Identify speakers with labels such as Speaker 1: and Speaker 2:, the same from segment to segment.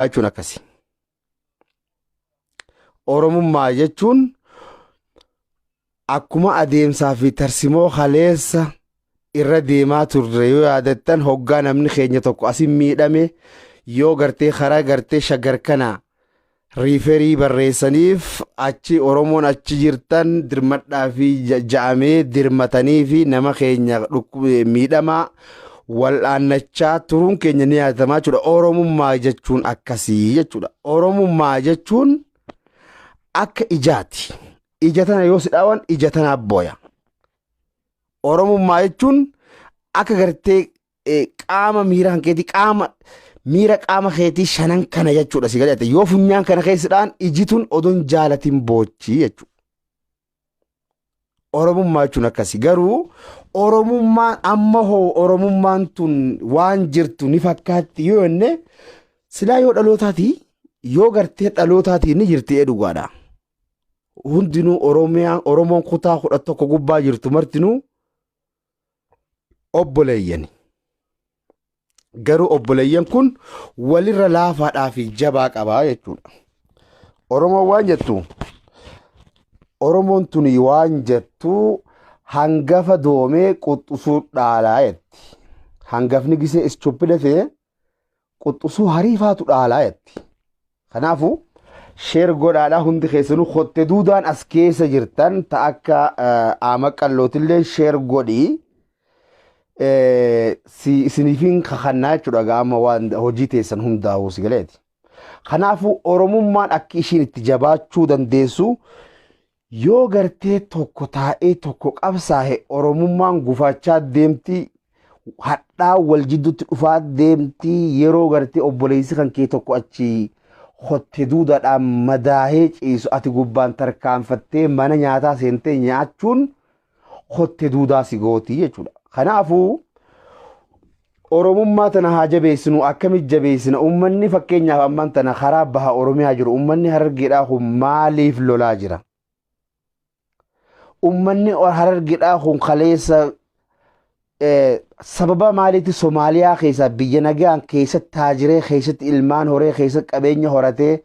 Speaker 1: Jechuun akkasi. Oromummaa jechuun akkuma adeemsaa fi tarsimoo kaleessa irra deemaa turre yoo yaadattan, hoggaa namni keenya tokko asin miidhame yoo gartee karaa gartee Shaggar kana refer barreessaniif, achi Oromoon achi jirtan dirmadhaa fi ja'amee dirmatanii fi nama keenya miidhamaa wal'aannachaa turuun keenya ni yaadatamaa jechuudha. Oromummaa jechuun akkasii jechuudha. Oromummaa jechuun akka ijaati. Ija tana yoo si dhaawan, ija tanaaf booya. Oromummaa jechuun akka gartee qaama miira kan keetii, qaama miira qaama keetii shanan kana jechuudha si galee. Yoo funyaan kana keessa dhaan, iji tun odoon jaalatin boochii jechuudha. Oromummaa jechuun akkasi. Garuu Oromummaan amma hoo, Oromummaan tun waan jirtu ni fakkaatti yoo jenne, silaa yoo dhalootaati, yoo gartee dhalootaati ni jirti dhugaadha. Hundinuu Oromiyaan, Oromoon kutaa 11 gubbaa jirtu martinuu obboleeyyani. Garuu obboleeyyan kun walirra laafaadhaa fi jabaa qabaa jechuudha. Oromoon waan jettu, Oromoon tuni waan jettu, hangafa doomee quxxusuu dhaalaa jetti. Hangafni gisee stupid ta'e quxxusuu hariifaatu dhaalaa jetti. Kanaafuu share godhaadhaa hundi keessanuu. Kotte duudaan as keessa jirtan ta akka aama qallootillee share godhii. Isiniifin kakannaa jechuudha gaama waan hojii teessan hundaa'uu si galeeti. Kanaafuu Oromummaan akka ishiin itti jabaachuu dandeessu, yoo gartee tokko taa'ee tokko qabsaa'e, Oromummaan gufachaa deemti, hadhaa wal jidduutti dhufaa deemti. Yeroo gartee obboleessi kan kee tokko achi hotte duudaadhaan madaahee ciisu, ati gubbaan tarkaanfattee mana nyaataa seentee nyaachuun hotte duudaa si gootii jechuudha. Kanaafuu Oromummaa tana haa jabeessinu. Akkamitti jabeessina? Uummanni fakkeenyaaf ammaan tana karaa baha Oromiyaa jiru, uummanni Harargeedhaa kun maaliif lolaa jira? Uummanni Harargeedhaa kun kaleessa sababa maaliitti Somaaliyaa keessaa biyya nagaan keessatti taajiree, keessatti ilmaan horee, keessatti qabeenya horatee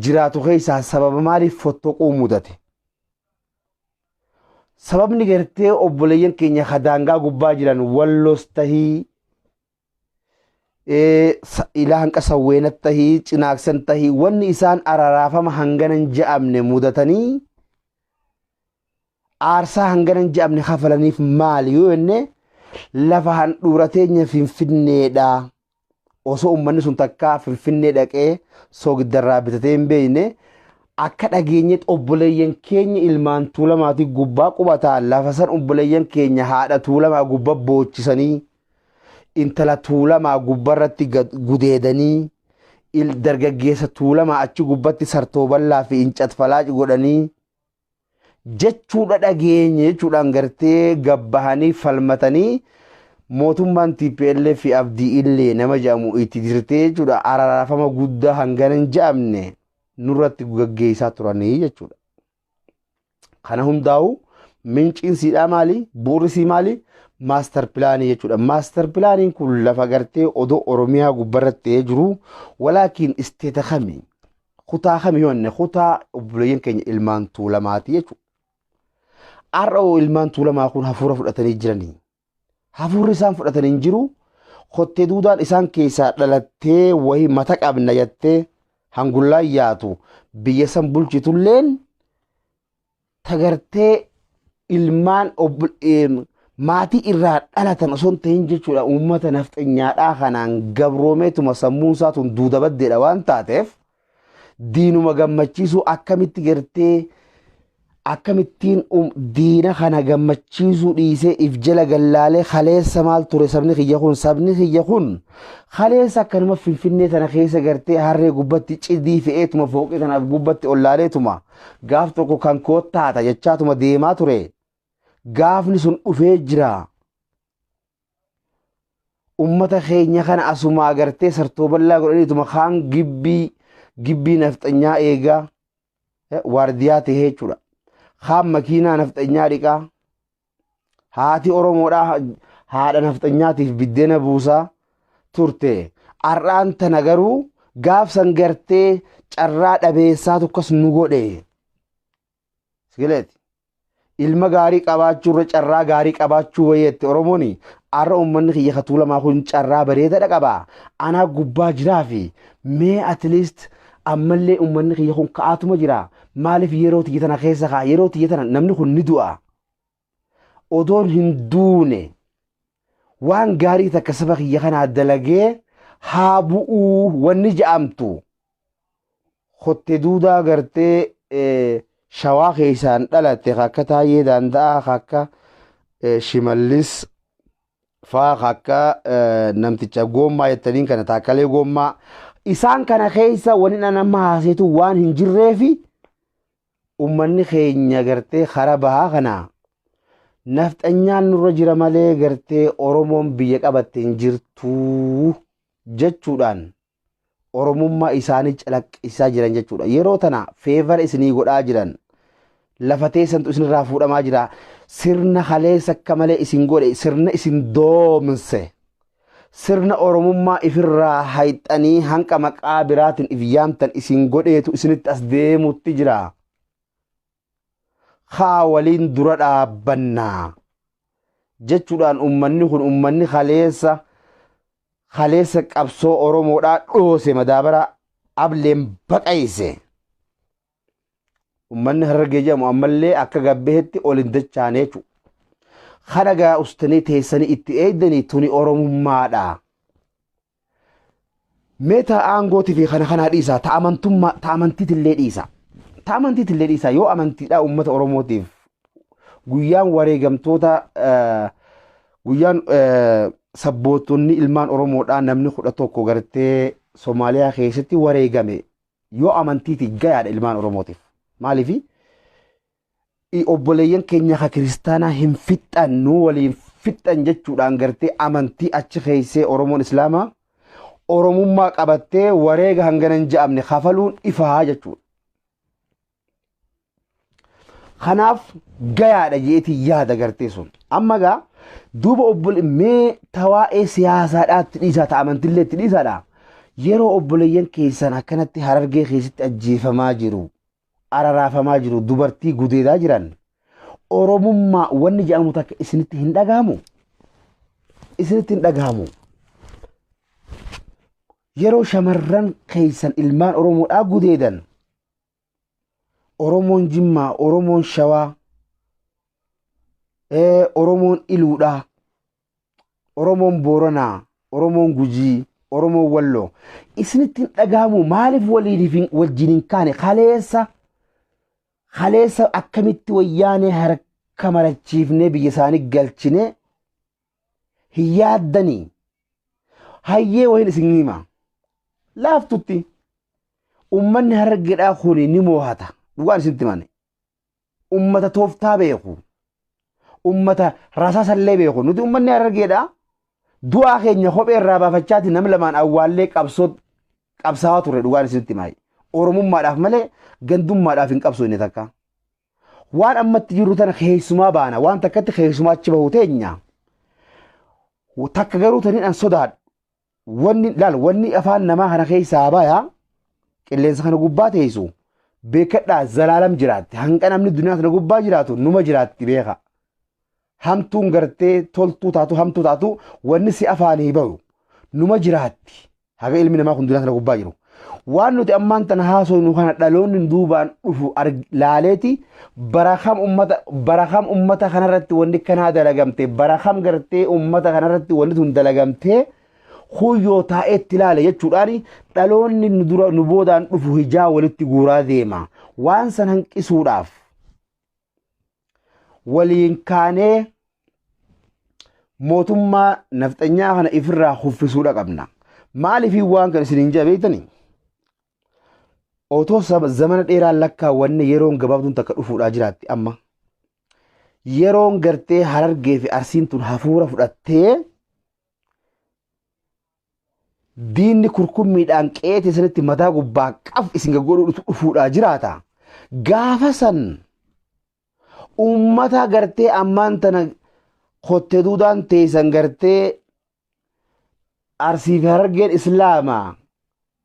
Speaker 1: jiraatu keessaa sababa maaliif fottoquu mudate? Sababni gartee obboleeyyan keenya kadaangaa gubbaa jiran Wallos tahii, ilaa hanqa Sawweenat tahii, Cinaaksan tahii, wanni isaan araraafama hanganan je'amne mudatanii aarsaa hanganan je'amne kafalaniif maali yoo jenne, lafa handhuura teenya Finfinneedha. Osoo uummanni sun takkaa Finfinnee dhaqee soogiddarraa bitatee hin beekne, akka dhageenyetti obboleeyyan keenya ilmaan Tuulamaatii gubbaa qubataa lafa san obboleeyyan keenya haadha Tuulamaa gubbaa boochisanii, intala Tuulamaa gubbarratti gudeedanii, dargaggeessa Tuulamaa achi gubbatti sartoo bal'aa fi incat falaaci godhanii jechuudha dhageenye jechuudhaan gartee gabbahanii falmatanii, mootummaan TPLF fi Abdii Illee nama jedhamu itti dirtee jechuudha araraafama guddaa hangana hin je'amne nurratti gaggeessaa turanii jechuudha. Kana hundaa'u minciin siidhaa maali? Bu'uurri sii maali? Master plan jechuudha. Master planiin kun lafa gartee odoo Oromiyaa gubbarratti ta'ee jiru, walaakiin state kami? Kutaa kami yoo jenne, kutaa obboleeyyan keenya ilmaan Tuulamaati jechuudha. Har'a ilmaan Tuulamaa kun hafuura fudhatanii jiranii. Hafuurri isaan fudhatanii hin jiru. Kottee duudaan isaan keessaa dhalattee wayii mata qabna jettee hangullaan yaatu biyya san bulchitulleen tagartee ilmaan maatii irraa dhalatan osoo hin ta'in jechuudha, uummata nafxanyaadhaa kanaan gabroomeetuma sammuun isaa tun duuda baddeedha waan taateef, diinuma gammachiisuu akkamitti gartee akkamittiin diina kana gammachiisuu dhiisee if jala gallaalee, kaleessa maal ture sabni kiyya kun? Sabni kiyya kun kaleessa akkanuma Finfinnee tana keessa gartee harree gubbatti cidii fe'eetuma fooqii tanaaf gubbatti ollaaleetuma gaaf tokko kan koottaata jechaatuma deemaa ture. Gaafni sun dhufee jira. Ummata keenya kana asumaa gartee sartoo bal'aa godhaniituma kaan gibbii gibbii nafxanyaa eegaa waardiyaa tahee jechuudha. Kaan makiinaa nafxanyaa dhiqaa. Haati Oromoodhaa haadha nafxanyaatiif biddeena buusaa turte. Har'aan tana garuu Gaafsan gartee carraa dhabeessaa tokkos nu godhe. Sigileeti. Ilma gaarii qabaachuurra carraa gaarii qabaachuu wayyeette Oromoon. Har'a uummanni kiyya ka Tuulamaa kun carraa bareedaadha qaba. Anaa gubbaa jiraa fi mee at least ammallee uummanni kiyya kun ka'aatuma jira. Maaliif yeroo tiyya tana keessa ka'a? Yeroo tiyya tana namni kun ni du'a. Odoon hin duune waan gaarii takka saba kiyya kanaa dalagee haa bu'uu wanni ja'amtu. Kotte duudaa gartee Shawaa keessaan dhalatte akka Taayyee Danda'aa, akka Shimallis faa, akka namticha Goommaa jettaniin kana, Taakkalee Goommaa, isaan kana keessa wanni nama haaseetu waan hin jirreefi ummanni keenya gartee kara bahaa kana nafxanyaan nurra jira malee gartee Oromoon biyya qabatte hin jirtuu jechuudhaan Oromummaa isaanii calaqqisaa jiran jechuudha. Yeroo tana favor isinii godhaa jiran, lafa teessantu isinirraa fuudhamaa jira. Sirna kaleessa akka malee isin godhe, sirna isin doomse, sirna Oromummaa ifirraa hayxanii hanqa maqaa biraatiin if yaamtan isin godheetu isinitti as deemutti jira. Haa waliin dura dhaabbannaa jechuudhaan ummanni kun, ummanni kaleessa kaleessa qabsoo Oromoodhaa dhoose, madaabara ableen baqayse. Ummanni Harargee jedhamu ammallee akka gabbeetti ol hin dachaane jechuudha. Kana gaa ustanii teessanii itti eegdanii tuni Oromummaadha. Mee ta aangootii fi kana kanaa dhiisaa, ta amantummaa, ta amantiitillee dhiisaa. Ta amantiitillee dhiisaa. Yoo amantiidhaa uummata Oromootiif guyyaan wareegamtoota, guyyaan sabboottonni ilmaan Oromoodhaa namni 11 gartee Somaaliyaa keessatti wareegame, yoo amantiiti gayaadha ilmaan Oromootiif. Maaliifi obboleeyyan keenya ka kiristaanaa hin fixxan, nuu waliin fixxan jechuudhaan gartee amantii achi keessee Oromoon Islaamaa Oromummaa qabattee wareega hangana hin je'amne kafaluun ifaa jechuudha. Kanaaf gayaadha jeetii yaada gartee sun. Amma gaa duuba obbole mee tawaa'ee siyaasaadhaatti dhiisaa, ta amantillee itti dhiisaadha. Yeroo obboleeyyan keessan akkanatti Harargee keessatti ajjeefamaa jiru, araraafamaa jiru, dubartii gudeedaa jiran, Oromummaa wanni jedhamu takka isinitti hin dhagahamu. Isinitti hin dhagahamu. Yeroo shamarran keessan ilmaan Oromoodhaa gudeedan, Oromoon Jimmaa, Oromoon Shawaa, Oromoon Iluudhaa, Oromoon Booranaa, Oromoon Gujii, Oromoon Walloo isinitti hin dhagahamu? Maaliif waliin wajjin hin kaane? Kaleessa kaleessa akkamitti wayyaanee harka marachiifnee biyya isaanii galchine hin yaaddanii? Hayyee, wayin isin hima. Laaftutti ummanni Harargeedhaa kun ni moohata. Dhugaan isinitti himane. Ummata tooftaa beeku. Ummata rasaasallee beeku. Nuti ummanni Harargeedhaa du'aa keenya kophee irraa baafachaati nam lamaan awwaallee qabsoo qabsaawaa turre, dhugaan isinitti himaa. Oromummaadhaaf malee gandummaadhaaf hin qabsoo inni takka. Waan ammatti jirru tana keessumaa baana. Waan takkatti keessumaa achi bahu teenya. Takka garuu taniin an sodaadhu. Wanni laal, wanni afaan namaa kana keessaa baya qilleensa kana gubbaa teessu beekadhaa, zalaalam jiraatti. Hanqa namni duniyaa kana gubbaa jiraatu numa jiraatti, beeka. Hamtuun gartee toltuu taatu, hamtuu taatu, wanni si afaanii bahu numa jiraatti. Haga ilmi namaa kun duniyaa kana gubbaa jiru. Waan nuti ammaan tana haasofnu kana dhaloonni duubaan dhufu laaleeti bara kam ummata kanarratti wanni kanaa dalagamte, bara kam gartee ummata kanarratti wanni tun dalagamte kuyyoo taa'eetti ilaale jechuudhaan dhaloonni nu dura nu boodaan dhufu hijaa walitti guuraa deema. Waan san hanqisuudhaaf waliin kaanee mootummaa nafxanyaa kana ifirraa kuffisuudha qabna. Maaliif waan kan isin hin jabeeytanii? Otoo zamana dheeraa lakkaawwanne yeroon gabaabduun takka dhufuudhaa jiraatti amma. Yeroon gartee Harargee fi Arsiin tun hafuura fudhattee diinni kurkummiidhaan qe'ee sanitti mataa gubbaa qaf isin gaggodhuu dhufuudhaa jiraata. Gaafa san ummata gartee ammaan tana kotte duudaan teessan gartee Arsii fi Harargeen Islaamaa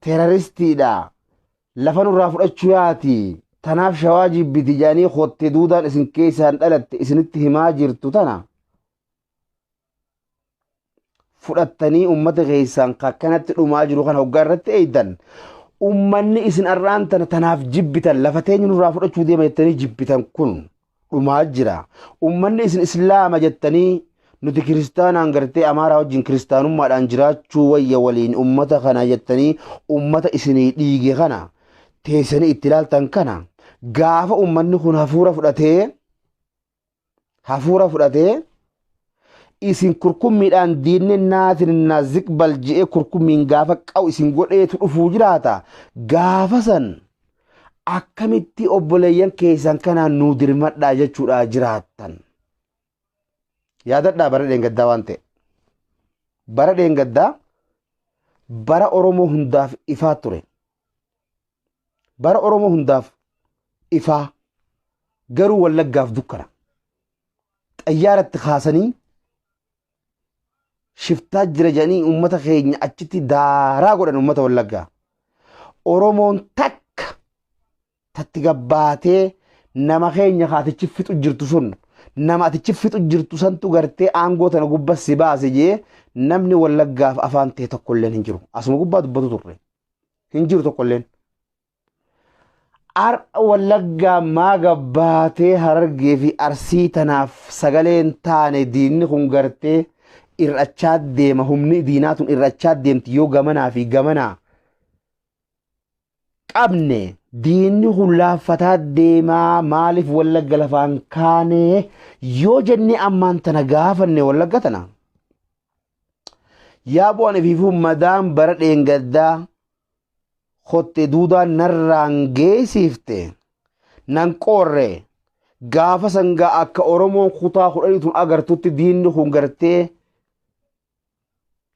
Speaker 1: Terroristiidha. Lafa nurraa fudhachuu yaati. Tanaaf Shawaa jibbiti jedhanii kotte duudaan isin keessaan dhalatte isinitti himaa jirtu tana. Fudhattanii ummata keessaan akkanatti dhumaa jiru kana hoggaa irratti eeydan. Ummanni isin arraan tana tanaaf jibbitan, lafa teenya nurraa fudhachuu deema jettanii jibbitan kun dhumaa jira. Ummanni isin Islaama jettanii, nuti kiristaanaan gartee Amaaraa wajjin kiristaanummaadhaan jiraachuu wayya waliin ummata kana jettanii ummata isinii dhiige kana teessanii itti ilaaltan kana, gaafa ummanni kun hafuura fudhatee isin kurkummiidhaan diinni naatin naaziqbal je'ee kurkummiin gaafa qabu isin godheetu dhufuu jiraata. Gaafa san akkamitti obboleeyyan keessan kanaan nuu dirmadhaa jechuudha jiraattan? Yaadadhaa bara dheengaddaa waan ta'e. Bara dheengaddaa bara Oromoo hundaaf ifaa ture. Bara Oromoo hundaaf ifaa, garuu Wallaggaaf dukkana. Xayyaaratti kaasanii shiftaa jira jedhanii uummata keenya achitti daaraa godhan, uummata Wallaggaa. Oromoon takka tatti gabbaatee nama keenya kaatichi fixu jirtu sun, nama atichi fixu jirtu santu gartee aangoo tana gubbaa si baase jee namni Wallaggaaf afaan ta'e tokkolleen hin jiru. Asuma gubbaa dubbatu turre. Hin jiru tokkolleen. Har'a Wallaggaa maa gabbaatee Harargee fi Arsii tanaaf sagaleen taane? Diinni kun gartee irrachaa deema, humni diinaa tun irrachaa deemti. Yoo gamanaa fi gamanaa qabne diinni kun laaffataa deemaa. Maaliif Wallagga lafaan kaane yoo jennee ammaan tana gaafanne Wallagga tana, yaa bu'an ifiifuu madaan bara dheengaddaa kotte duudaan narraan geessifte nan qoorre. Gaafa sangaa akka Oromoon kutaa 10 tun agartutti diinni kun gartee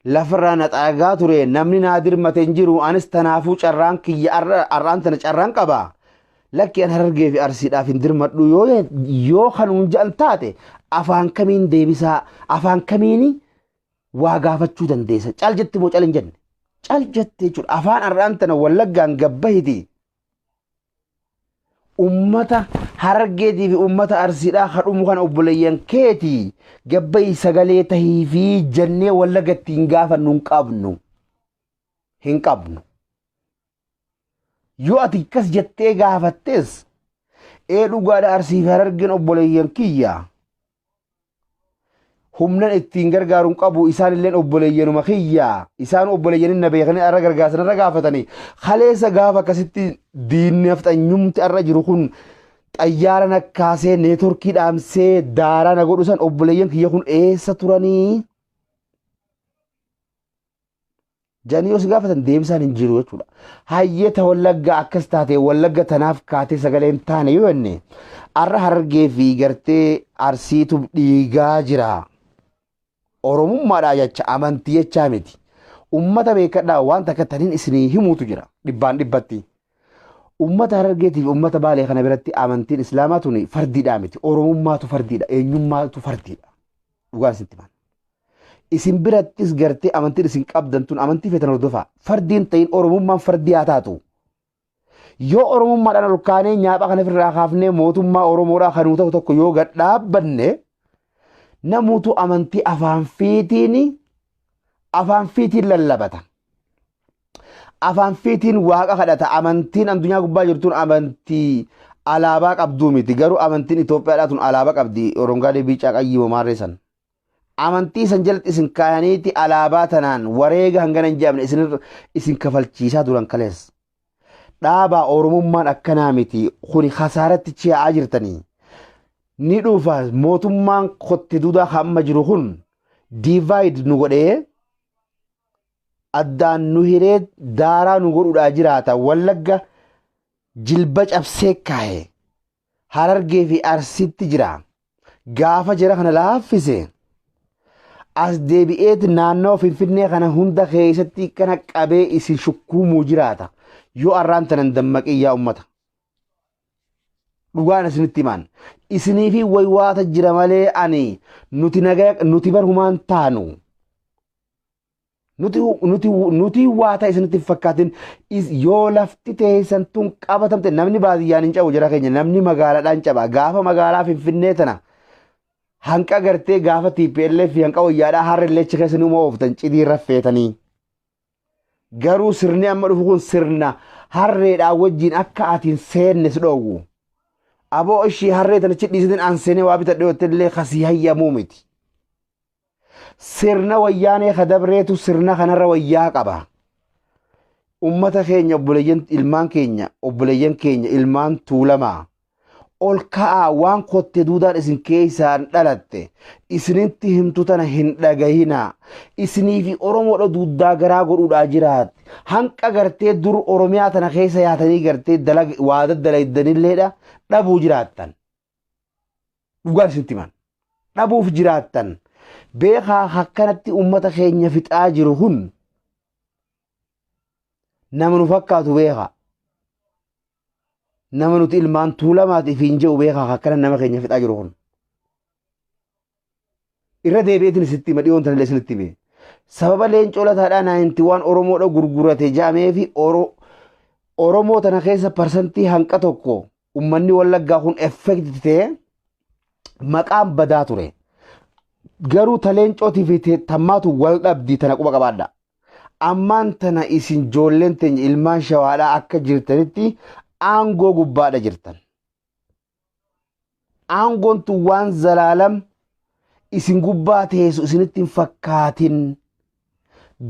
Speaker 1: lafarraa na xaagaa ture, namni naa dirmate hin jiru. Anis tanaafuu carraan kiyya har'aan tana carraan qaba. Lakki, an Harargee fi Arsiidhaaf hin dirmadhu yoo kanuun jedhan taate, afaan kamiin deebisaa, afaan kamiini waa gaafachuu dandeessa? Cal jetti moo cal hin jenne? Cal jette jechuudha. Afaan har'aan tana Wallaggaan gabbahiti ummata Harargeetii fi ummata Arsiidhaa kadhumu kana obboleeyyan keetii gabbayi sagalee tahii fi jennee Wallagga ittiin gaafannu hin qabnu. Hin qabnu. Yoo ati akkas jettee gaafattes, ee dhugaadha, Arsii fi Harargeen obboleeyyan kiyya. Humnan ittiin gargaaru hin qabu, isaan illeen obboleeyyanuma kiyya. Isaan obboleeyyanin na beekanii arra gargaarsan irra gaafatanii. Kaleessa gaafa akkasitti diinni nafxanyumti arra jiru kun xayyaara na kaasee, neetworkii dhaamsee daaraa na godhu san, obboleeyyan kiyya kun eessa turanii? Jedhanii yoo si gaafatan deebisaan hin jiru jechuudha. Hayyee, ta Wallaggaa akkas taate, Wallagga tanaaf kaatee sagalee hin taane yoo jenne, har'a Harargee fi gartee Arsiitu dhiigaa jira. Oromummaadhaa jecha, amantii jechaa miti. Ummata beekadhaa, waan takka taniin isinii himuutu jira dhibbaan dhibbatti. Ummata Harargeetii fi ummata Baalee kana biratti amantiin Islaamaa tuni fardiidhaa miti. Oromummaatu fardiidha. Eenyummaatu fardiidha. Dhugaan sitti himan. Isin birattis gartee amantiin isin qabdan tun, amantii feetan hordofaa. Fardiin ta'in, Oromummaan fardii haa taatu. Yoo Oromummaadhaan ol kaanee nyaapha kana ofirraa kaafnee mootummaa Oromoodhaa kanuu ta'u tokko yoo gad dhaabbanne, namuutu amantii afaan fiitiin lallabata. Afaan fiitiin waaqa kadhata. Amantiin addunyaa gubbaa jirtuun amantii alaabaa qabduu miti. Garuu amantiin Itoophiyaadhaa tun alaabaa qabdi. Oroongaalee biicaa qayyii maarree san. Amantii san jalatti isin kaayaniiti alaabaa tanaan wareega hangana hin jedhamne isin kafalchiisaa turan kalees. Dhaabaa, Oromummaan akkanaa miti. Kuni kasaaratti chi'aa jirtanii. Ni dhufa mootummaan kotte duudaa hamma jiru kun divide nu godhee, addaan nu hiree daaraa nu godhuudhaa jiraata. Wallagga jilba cabsee kaaye. Harargee fi Arsitti jira. Gaafa jara kana laaffise as deebi'eet naannoo Finfinnee kana hunda keessatti kana qabee isin shukkuumuu jiraata. Yoo arraan tanan dammaqii yaa ummata. Dhugaan isinitti himaan. Isinii fi waywaata jira malee ani nuti nagaya nuti bar humaan taanu. Nuti nuti nuti waa ta'e isinitti hin fakkaatin. Yoo lafti teessan tun qabatamte, namni baadiyyaan hin cabu, jara keenya, namni magaalaadhaan caba. Gaafa magaalaa Finfinnee tana hanqa gartee gaafa TPLF fi hanqa wayyaadhaa harrellee achi keessa numa ooftan cidii irra feetanii. Garuu sirni amma dhufu kun sirna harreedhaa wajjin akka ati hin seenne si dhoowwu. Aboo, ishii harree tana achi dhiisitin an seenee waa bitadhe yoo illee kasii hayyamuu miti. Sirna Wayyaanee kadabreetu sirna kanarra wayyaa qaba. Ummata keenya, obboleeyyan ilmaan keenya, obboleeyyan keenya ilmaan Tuulamaa, ol ka'aa. Waan kotte duudaan isin keessaan dhalatte isinitti himtu tana hin dhagayinaa. Isinii fi Oromoodha duuddaa garaa godhuudhaa jiraatti. Hanqa gartee dur Oromiyaa tana keessa yaatanii gartee dalag waa daddalayddanilleedha dhabuu jiraattan. Dhugaan isinitti himan. Dhabuuf jiraattan. Beekaa, akkanatti ummata keenya fixaa jiru kun nama nu fakkaatu beekaa. Nama nuti ilmaan Tuulamaatiif hin jedhu beekaa, akkana nama keenya fixaa jiru kun. Irra deebi'eetiin isitti hima, dhiyoon tanallee isinitti hime. Sababa Leencoo Lataadhaa 91 Oromoodha gurgurate jedhamee fi Oromoo tana keessa parsantii hanqa tokko ummanni Wallaggaa kun effect ta'ee maqaan badaa ture. Garuu ta Leencootii fi tammaatu wal dhabdi, tana quba qabaadha. Ammaan tana isin ijoolleen teenya ilmaan Shawaadhaa akka jirtanitti aangoo gubbaadha jirtan. Aangoon tun waan zalaalam isin gubbaa teessu isinitti hin fakkaatin.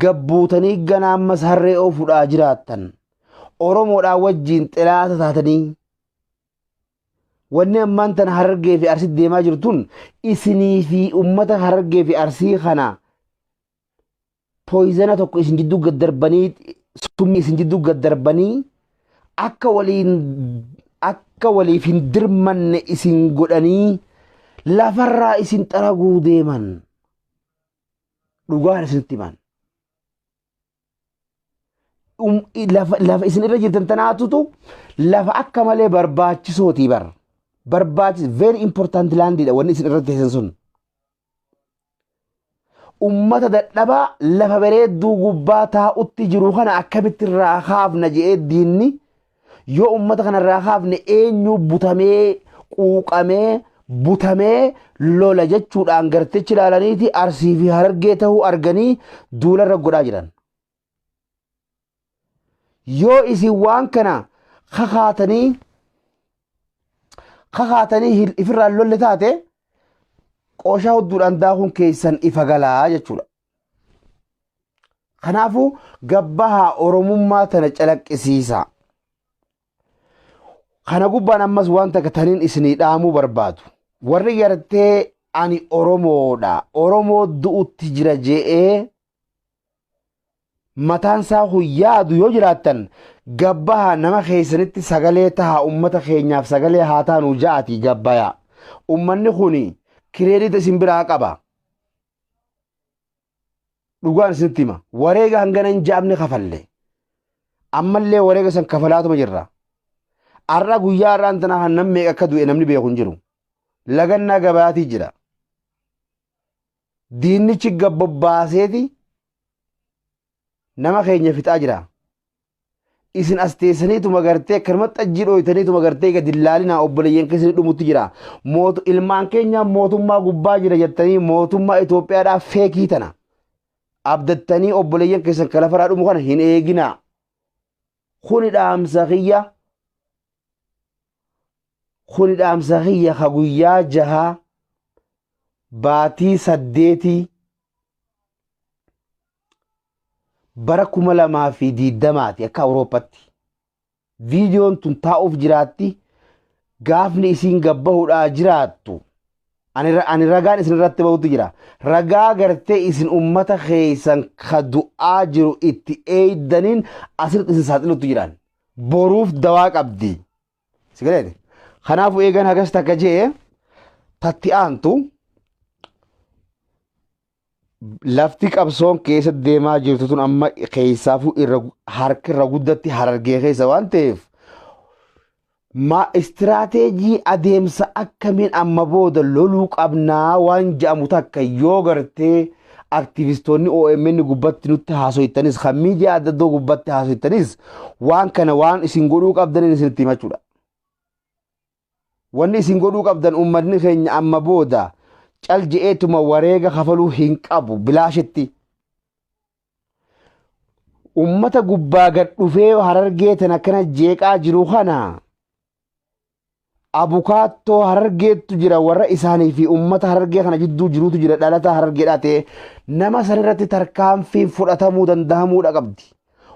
Speaker 1: Gabbuutanii gana ammas harree oofuudhaa jiraattan. Oromoodhaa wajjiin xilaata taatanii. Wanni ammaan tana Harargee fi Arsii deemaa jirtun isinii fi ummata Harargee fi Arsii kana poison tokko isin jidduu gad darbanii, summii isin jidduu gad darbanii, akka waliin akka waliif hin dirmanne isin godhanii lafarraa isin xaraguu deeman. Dhugaan isinitti himan. Lafa isin irra jirtan tanaatutu lafa akka malee barbaachisootii bar. Barbaachis, very important landidha wanni isin irra teessan sun. Ummata dadhabaa lafa bareedduu gubbaa taa'utti jiru kana akkamitti irraa kaafna je'ee diinni, yoo ummata kana irraa kaafne eenyu butamee quuqamee butamee lola jechuudhaan gartichi ilaalaniiti Arsii fi Harargee ta'uu arganii duularra godhaa jiran. Yoo isin waan kana kakaatanii ifirraan lolle taate, qooshaa hudduudhaan daakuun keessan ifa galaa jechuudha. Kanaafuu gabbahaa, Oromummaa tana calaqqisiisa. Kana gubbaan ammas waan takka taniin isinii dhaamuu barbaadu. Warri gartee ani Oromoodha, Oromoo du'utti jira je'ee mataan isaa kun yaadu yoo jiraattan, gabbahaa, nama keessanitti sagalee tahaa, ummata keenyaaf sagalee haa taanu ja'ati gabbaya. Ummanni kun credit isin biraa qaba. Dhugaan isinitti hima. Wareega hangana hin ja'amne kafalle. Ammallee wareega san kafalaatuma jirra. Har'a guyyaa har'aan tanaa kan namni meeqa akka du'e namni beeku hin jiru. Lagannaa gabaatii jira. Diinnichi gabbobbaaseeti nama keenya fixaa jira. Isin as teessaniituma gartee akkanuma xajjii dhooytaniituma gartee gadi laalinaa, obboleeyyan keessanii dhumutti jira. Ilmaan keenya mootummaa gubbaa jira jettanii mootummaa Itoophiyaadhaa fake tana abdattanii obboleeyyan keessan kan lafarraa dhumu kana hin eeginaa. Kuni dhaamsa kiyya. Kuni dhaamsa kiyya ka guyyaa 6 baatii 8 bara 2020ti akka Awurooppaatti. Viidiyoon tun taa'uuf jiraatti, gaafni isiin gabbahuudhaa jiraattu. Ani ragaan isin irratti bahutu jira. Ragaa gartee isin ummata keessan ka du'aa jiru itti eeydaniin asirratti isin saaxilutti jiran. Boruuf dawaa qabdi. Si galeeti? Kanaafuu eegan hagas takka jee, tatti aantu lafti qabsoon keessa deemaa jirtu tun amma keessaafuu irra harki irra guddatti Harargee keessa waan ta'eef, ma istiraateejii adeemsa akkamiin amma booda loluu qabnaa waan jedhamu takka yoo gartee Aktivistoonni OMN gubbatti nutti haasoytanis, kan miidiyaa adda addaa gubbatti haasoytanis, waan kana waan isin godhuu qabdaniin isinitti himachuudha. Wanni isin godhuu qabdan, uummanni keenya amma booda cal je'eetuma wareega kafaluu hin qabu bilaashitti. Ummata gubbaa gad dhufee Harargee tan akkana jeeqaa jiru kana abukaattoo Harargeettu jira, warra isaanii fi ummata Harargee kana jidduu jirutu jira. Dhalataa Harargeedhaa ta'e nama sanirratti tarkaanfiin fudhatamuu danda'amuudha qabdi.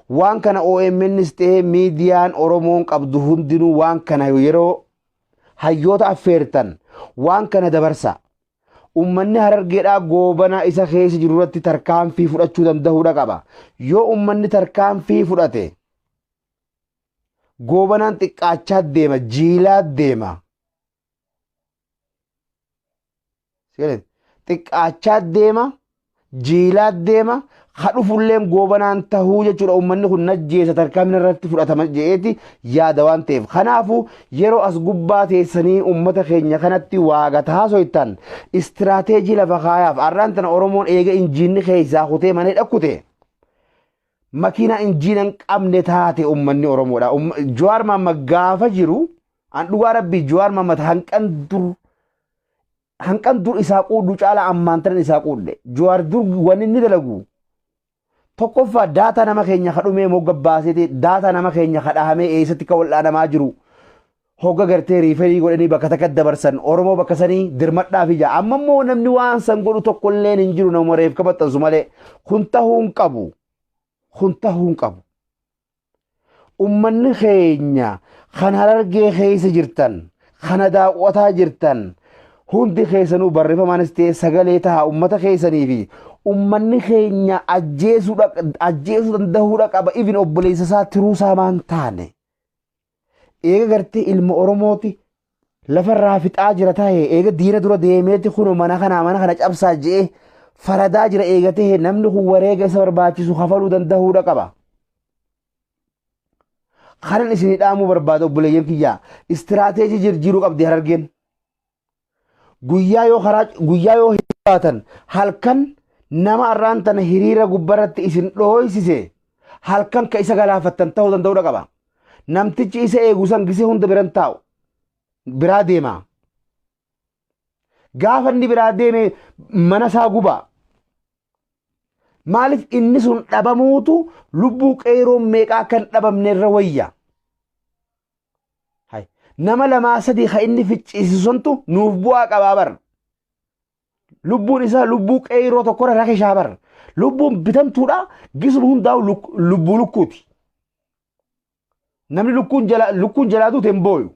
Speaker 1: Waan kana OMNs ta'ee miidiyaan Oromoon qabdu hundinuu waan kana yeroo hayyoota affeertan waan kana dabarsa. Ummanni Harargeedhaa Goobanaa isa keessa jiru irratti tarkaanfii fudhachuu danda'uudha qaba. Yoo ummanni tarkaanfii fudhate Goobanaan xiqqaachaa deema, jiilaa deema. Xiqqaachaa deema, jiilaa deema, ha dhufulleen Goobanaan tahuu jechuudha. Uummanni kun najjeessa, tarkaanfii irratti fudhatama je'eeti yaada waan ta'eef. Kanaafuu yeroo as gubbaa teessanii uummata keenya kanatti waaga taasoytan istiraateejii lafa kaayaaf. Arraan tana Oromoon eega injiinni keessaa kutee mana dhakkute, makiinaa injiina hin qabne taate uummanni Oromoodha. Jawaar Mahammad gaafa jiru, an dhugaa rabbii, Jawaar Mahammad hanqan dur isaa quudhu caalaa ammaan tanan isaa quudhe. Jawaar dur wanni inni dalagu tokkoffaa daataa nama keenya kadhumee mogga baaseeti, daataa nama keenya kadhahamee eessatti akka wal'aanamaa jiru hogga gartee refer godhanii bakka takka dabarsan, Oromoo bakka sanii dirmadhaa fi jaa. Amma immoo namni waan san godhu tokkolleen hin jiru, nama reef kabaxxansu malee. Kun tahuu hin qabu. Kun tahuu hin qabu. Ummanni keenya kan Harargee keessa jirtan, kana daawwataa jirtan hundi keessanuu barreeffamaanis ta'e sagalee ta'a ummata keessanii fi ummanni keenya ajjeesuu danda'uudha qaba. Ifin obboleessa isaa tiruusaa maan taane eega gartee ilma Oromooti lafarraa fixaa jira ta'e, eega diina dura deemeeti kun mana kana mana kana cabsaa je'ee faradaa jira eega ta'e, namni kun wareega isa barbaachisu kafaluu danda'uudha qaba. Kanan isinii dhaamuu barbaada, obboleeyyan kiyyaa, istiraateejii jijjiiruu qabdi Harargeen. Guyyaa yoo karaa guyyaa yoo baatan, halkan nama arraan tana hiriira gubbarratti isin dhooysise halkan ka isa galaafattan ta'uu danda'uudha qaba. Namtichi isa eegu san gisee hunda biran taa'u, biraa deema. Gaafa inni biraa deeme mana isaa gubaa. Maaliif inni sun dhabamuutu lubbuu qeeroon meeqaa akka hin dhabamne irra wayya. Hai. Nama lamaa sadii ka inni ficcisiisu santu nuuf bu'aa qabaa bar. Lubbuun isaa lubbuu qeeroo tokkorra rakishaa bar. Lubbuun bitamtuudha, gisuma hundaa'u lubbuu lukkuuti. Namni lukkuun jalaa duute hin booyu.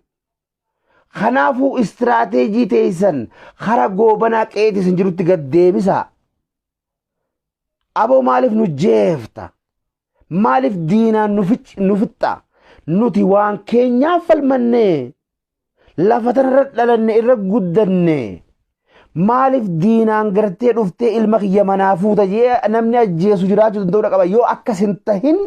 Speaker 1: Kanaafuu istiraateejii teessan kara Goobanaa qe'eeti isin jirutti gad deebisaa. Aboo, maaliif nu jeefta? Maaliif diinaan nu fixxa? Nuti waan keenyaaf falmannee lafa tanarra dhalanne, irra guddanne. Maaliif diinaan gartee dhuftee ilma kiyya manaa fuuta jee namni ajjeesu jiraachuu danda'uudha qaba. Yoo akkas hin tahin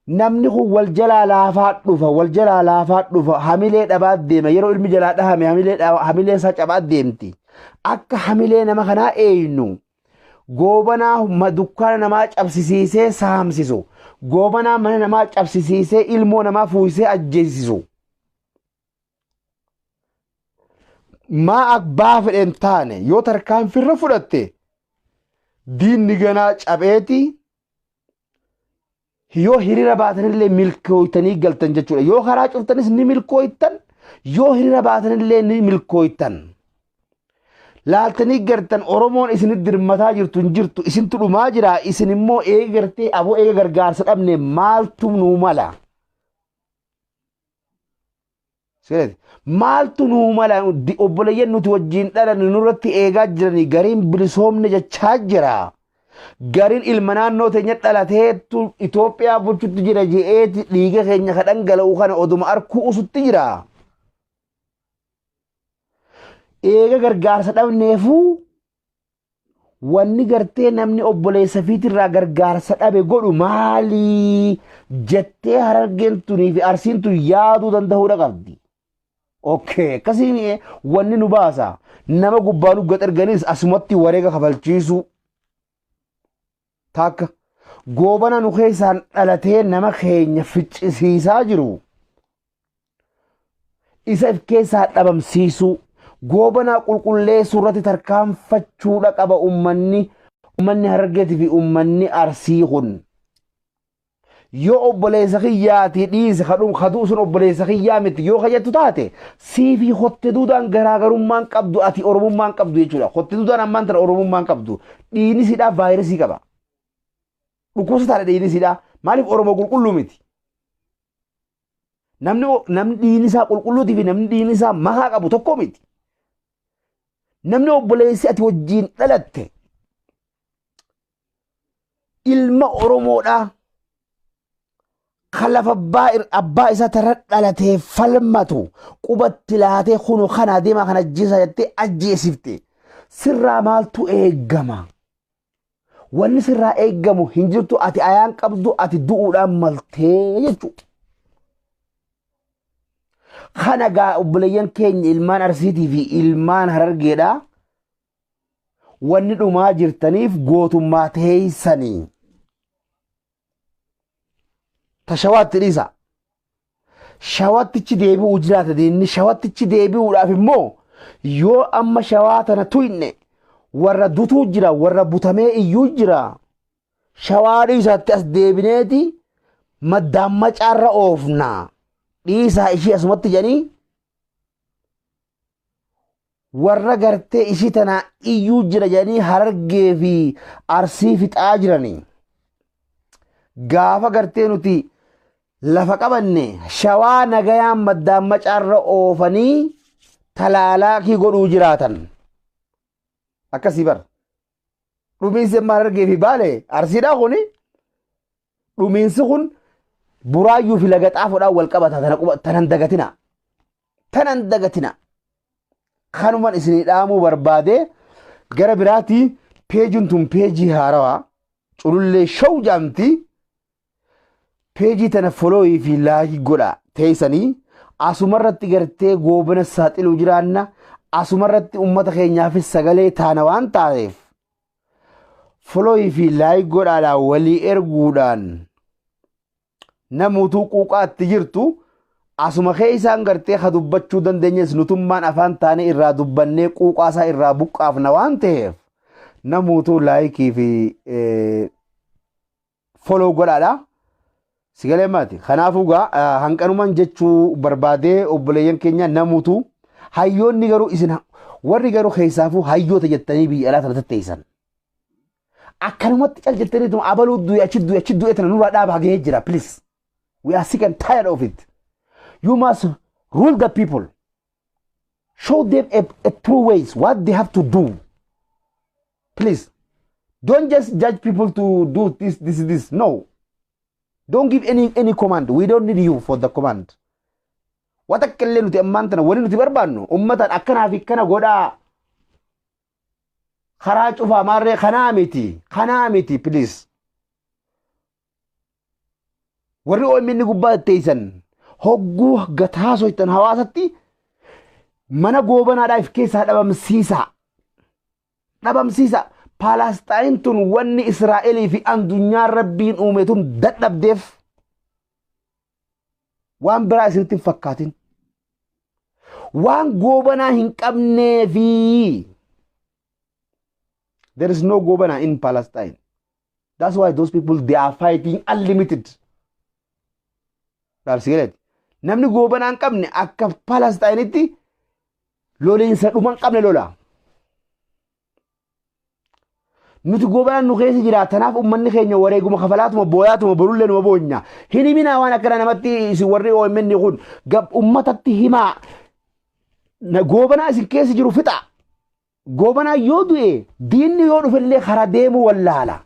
Speaker 1: namni kun wal jalaa laafaa dhufa, wal jalaa laafaa dhufa, hamilee dhabaa deema. Yeroo ilmi jalaa dhahame hamilee isaa cabaa deemti. Akka hamilee nama kanaa eeynu, Goobanaa dukkaana namaa cabsisiisee saamsisu, Goobanaa mana namaa cabsisiisee ilmoo namaa fuusisee ajjeesisu, maa abbaa fedhen taane yoo tarkaanfirra fudhatte diinni ganaa cabeeti yoo hiriira baatanillee milkooytanii galtan jechuudha. Yoo karaa cuftanis ni milkooytan, yoo hiriira baatanillee ni milkooytan. Laaltanii gartan Oromoon isinit dirmataa jirtu hin jirtu, isintu dhumaa jira. Isin immoo eega gartee aboo eega gargaarsa dhabne maaltu nuu mala? Sirriitti. Maaltu nuu mala? Obboleeyyan nuti wajjin dhalanne nurratti eegaa jiranii, gariin bilisoomne jechaa jira. Gariin ilma naannoo teenya dhalateetu Itoophiyaa bulchutti jira je'eeti dhiiga keenya ka dhangala'u kana oduma arkuu usutti jira. Eega gargaarsa dhabneefuu wanni gartee namni obboleessa fiitirraa gargaarsa dhabe godhu maali jettee Harargeen tunii fi Arsiin tun yaaduu danda'uudha qabdi. Okay, akkasii wanni nu baasa. Nama gubbaa nu gad erganis asumatti wareega kafalchiisu. Takka Goobana nu keessaan dhalatee nama keenya ficcisiisaa jiru. Isa if keessaa dhabamsiisuu. Goobanaa qulqulleessuu irratti tarkaanfachuudha qaba ummanni Harargeetii fi ummanni Arsii kun. Yoo obboleessa kiyyaatii dhiise kadhum kaduu sun obboleessa kiyyaa miti yoo kajettu taate, siifii hotte duudaan garaagarummaan qabdu, ati Oromummaan qabdu jechuudha. Hotte duudaan ammaan tana Oromummaan qabdu. Dhiigni siidhaa vaayirasii qaba. Dhukkubsataadha dhiigni siidhaa. Maaliif? Oromoo qulqulluu miti. Namni dhiigni isaa qulqulluutii fi namni dhiigni isaa makaa qabu tokko miti. Namni obboleessi ati wajjiin dhalatte ilma Oromoodhaa kan lafa abbaa isaa tarra dhalatee falmatu qubatti laatee kunu kana deemaa kana ajjeesaa jettee ajjeesifte, sirraa maaltu eeggama? Wanni sirraa eeggamu hin jirtu. Ati ayaan qabdu, ati du'uudhaan maltee jechuudha. Kana gaa obboleeyyan keenya ilmaan Arsiitii fi ilmaan Harargeedhaa, wanni dhumaa jirtaniif gootummaa teeysanii. Ta Shawaatti dhiisa. Shawattichi deebi'uu jiraata diinni. Shawattichi deebi'uudhaaf immoo yoo amma Shawaa tana tuyne warra dutuu jira, warra butamee iyyuu jira. Shawaa dhiisaatti as deebineeti maddaan macaarra oofna. Dhiisaa ishii asumatti jedhanii warra gartee ishii tanaa iyyuu jira jedhanii Harargee fi Arsii fixaa jiranii. Gaafa gartee nuti lafa qabanne Shawaa nagayaan maddaan macaarra oofanii talaalaakii godhuu jiraatan. Akkasii bara. Dhumiinsi amma Harargee fi Baale Arsiidhaa kuni, dhumiinsi kun Buraayyuu fi Laga Xaafoodhaan wal qabata. Tana quba tanan dagatina. Tanan dagatina. Kanuman isinii dhaamuu barbaade. Gara biraatii, peejiin tun peejii haarawaa Culullee Show jaamti. Peejii tana follow fi like godha teessanii. Asumarratti gartee Goobana saaxiluu jiraanna, asumarratti ummata keenyaafis sagalee taana waan taateef, follow fi like godhaadhaan walii erguudhaan namuutuu quuqaatti jirtu asuma keessaan gartee ka dubbachuu dandeenyes nutummaan afaan taanee irraa dubbannee quuqaasaa irraa buqqaafna waan ta'eef, namuutuu like fi follow godhaadha. Sigalee maati. Kanaafuu gaa hanqanumaan jechuu barbaadee, obboleeyyan keenya, namuutu hayyoonni garuu isin warri garuu keessaafuu hayyoota jettanii biyya alaa tana tatteessan. Akkanumatti cal jettanii abaluu du'e, achi du'e, achi du'e, tana nurraa dhaabaa gahee jira, please. We are sick and tired of it. You must rule the people. Show them a true ways what they have to do. Please. Don't just judge people to do this, this, this. No. Don't give any command. We don't need you for the command. Wata akka illee nuti ammaan tana wani nuti barbaannu ummatan akkanaa fi akkana godhaa. Karaa cufaa maarree kanaa miti. Kanaa miti, please. Warri OMN gubbaa teessan hogguu gataa soitan hawaasatti mana Goobanaadhaaf keessaa dhabamsiisaa. Dhabamsiisa. Paalastaayin tun wanni Israa'elii fi addunyaan Rabbiin uume tun dadhabdeef waan biraa isinitti hin fakkaatin. Waan Goobanaa hin qabneefi. There is no Goobanaa in Palestine. That's why those people, they are fighting unlimited. Dhaalsigaleeti. Namni Goobanaa hin qabne akka Palestinitti loliinsa dhuma hin qabne lola. Nuti Goobanaan nu keessa jira. Tanaaf uummanni keenya wareeguma kafalaatuma booyaatuma borullee numa boonya. Hin himinaa waan akkana namatti. Isin warri OMN kun uummatatti himaa. Goobanaa isin keessa jiru fixa. Goobanaa yoo du'e diinni yoo dhufellee karaa deemuu wallaala.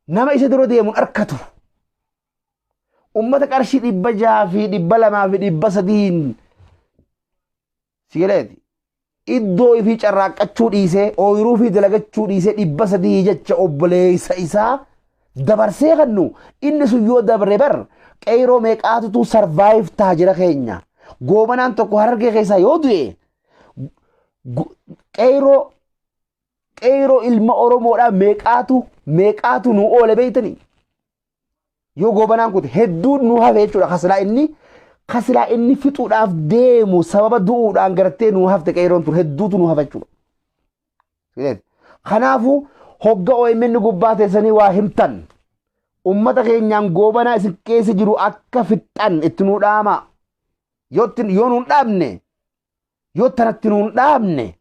Speaker 1: Nama isa dura deemuun arkatu. Uummata qarshii 600 fi 200 fi 300n sigaleeti. Iddoo ifii carraaqqachuu dhiisee, ooyiruu fi dalagachuu dhiisee, 300 jecha obboleessa isaa dabarsee kennu, inni sun yoo dabre bar qeyroo meeqaatutu survive ta'a jira keenya. Goobanaan tokko Harargee keessaa yoo du'e, qeyroo qeyroo ilma Oromoodhaa meeqaatu meeqaatu nu oole beeytanii? Yoo Goobanaan kute, hedduun nu hafe jechuudha. Kasilaa inni fixuudhaaf deemu sababa du'uudhaan gartee nu hafte, qeyroon tun hedduutu nu hafe jechuudha. Kanaafuu hogga OMN gubbaa teessanii waa himtan, ummata keenyaan Goobanaa isin keessa jiru akka fixxan itti nuu dhaama. Yoo nuun dhaabne, yoo tanatti nuun dhaabne,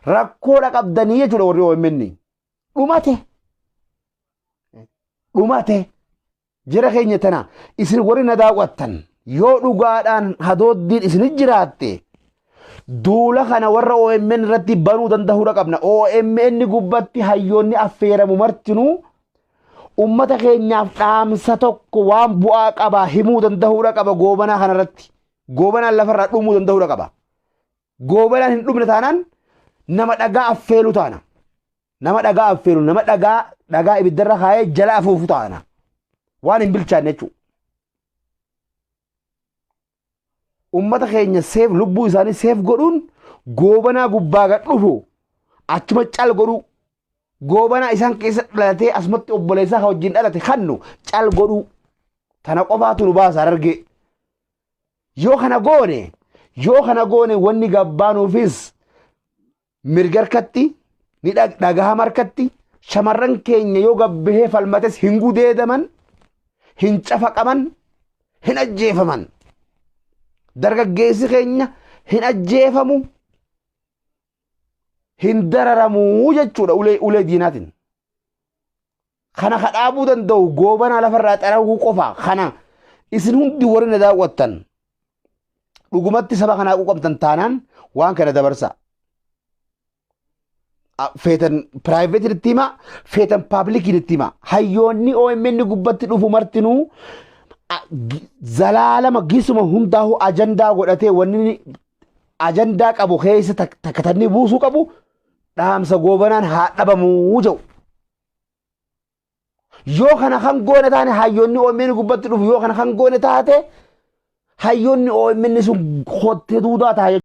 Speaker 1: rakkoodha qabdanii jechuudha warri OMN. Dhumate. Dhumate. Jira keenya tana, isin warri na daawwattan, yoo dhugaadhaan hadooddiin isin jiraatte, duula kana warra OMN irratti banuu danda'uudha qabna. OMN gubbatti hayyoonni affeeramu martinuu ummata keenyaaf dhaamsa tokko waan bu'aa qabaa himuu danda'uudha qaba Goobanaa kanarratti. Goobanaan lafarraa dhumuu danda'uudha qaba. Goobanaan hin dhumne taanaan nama dhagaa affeelu taana. Nama dhagaa affeelu, nama dhagaa dhagaa ibiddarra kaayee jala afuufu taana. Waan hin bilchaanne jechuudha. Ummata keenya save, lubbuu isaanii save godhuun Goobanaa gubbaa gad dhufu achuma cal godhuu, Goobanaa isaan keessa dhalatee asumatti obboleessaa ka wajjin dhalate kannu cal godhuu, tana qofaatu nu baasa Harargee. Yoo kana goone, wanni gabbaanuufis mirga harkatti ni dhagahama harkatti. Shamarran keenya yoo gabbahee falmates hin gudeedaman, hin cafaqaman, hin ajjeefaman. Dargaggeessi keenya hin ajjeefamu, hin dararamuu jechuudha ulee diinaatiin. Kana kadhaabuu danda'u Goobanaa lafarraa xarawuu qofa. Kana isin hundi warri na daawwattan dhugumatti saba kanaa quuqamtan taanaan waan kana dabarsa. Feetan private itti hima, feetan public itti hima. Hayyoonni OMN gubbatti dhufu martinuu zalaalama gisuma hundaa'u ajandaa godhatee, wanni ajandaa qabu keessa takkatanni buusuu qabu dhaamsa Goobanaan haa dhabamuu jedhu. Yoo kana kan goone taane, hayyoonni OMN gubbatti dhufu, yoo kana kan goone taate, hayyoonni OMN sun kottee duudaa ta'a.